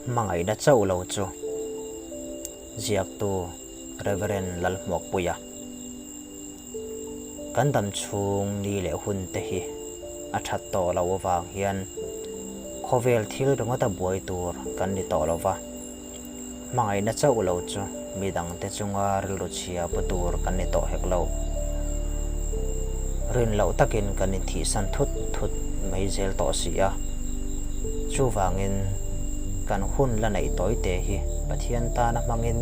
Hmangaihna chauh lo chu ziaktu Rev. Lalhmuakpuia kan dam chhung ni leh hun te hi a that tawh loh avang hian khawvel thil ringawta buai tur kan ni tawh lo va, hmangaihna chauh lo chu midangte chunga rilru chhia pu tur kan ni tawh hek lo. Rin loh takin kan inthihsan thut thut mai zel tawh si a. Chuvangin kan hun la neih tawi te hi Pathian tana hmangin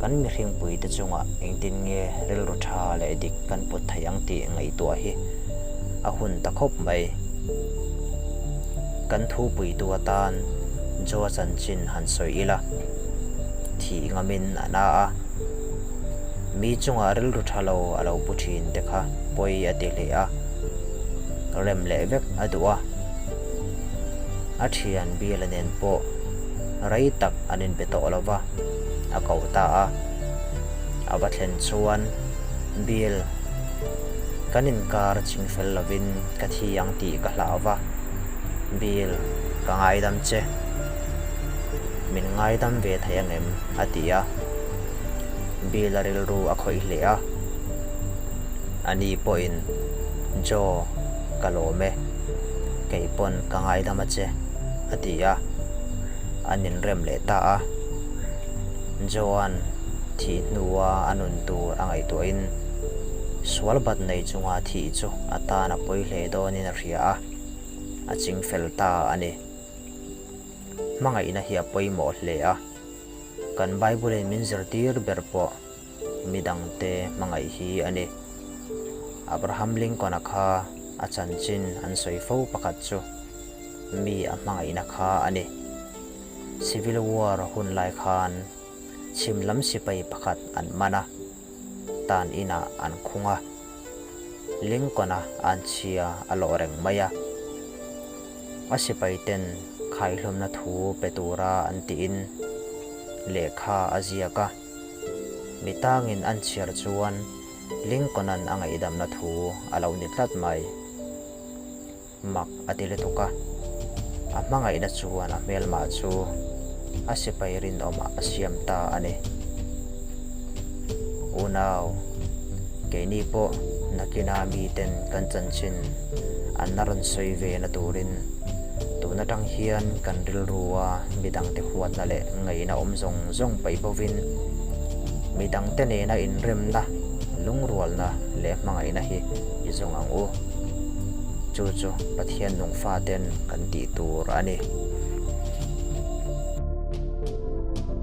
kan mihringpuite chungah engtin nge rilru tha leh dik kan put thei ang tih ngaihtuah hi a hun ta khawp mai. Kan thupuitu atan Joa chanchin han sawi ila, thih ngamin a na a. Mi chungah rilru tha lo a lo pu thin te kha pawi a ti hle a, rem leh vek a duh a. A thian Biala nen pawh rei tak an inbe tawh lo va, a ko ta a. A va thlen chuan, Bill, kan inkar ching fel lovin ka thi ang tih ka hlau va, Bill, ka ngaidam che. Min ngaidam ve thei angem? a ti a. Bill a rilru a khawih hle a. Ani pawhin, Joe, ka lawm e. Kei pawn ka ngaidam a che, a ti a. An inrem leh ta a. Joe-a'n thih hnua a nun tur a ngaihtuahin sual bat nei chunga thih chu a tan a pawi hle dawnin a hria a, a ching fel ta a ni. Hmangaihna hi a pawimawh hle a. Kan Bible-in min zirtir ber pawh midangte hmangaih hi a ni. Abraham Lincoln-a kha a chanchin an sawi fo pakhat chu mi a hmangaihna kha a ni. Civil War hun lai khan chhim lam sipai pakhat an man a, tan inah an khung a. Lincoln-a anchhia a lawh reng mai a. A sipai ten khaihlawmna thu pe tura an tiin lehkha a ziak a. Mi tangin an chhiar chuan Lincoln-a'n a ngaihdamna thu a lo ni tlat mai. Mak a ti lutuk a, a hmangaihna chuan a hmelmah chu a sipai rinawmah a siam ta a ni. Unau, keini pawh nakina miten kan chanchin an la rawn sawi ve na turin tun atang hian kan rilrua midangte huatna leh ngaihna awm zawng zawng paih bovin midangte nena inremna, lungrualna leh hmangaihna hi i zawng ang u. Chu chu Pathian nung faten kan tih tur a ni.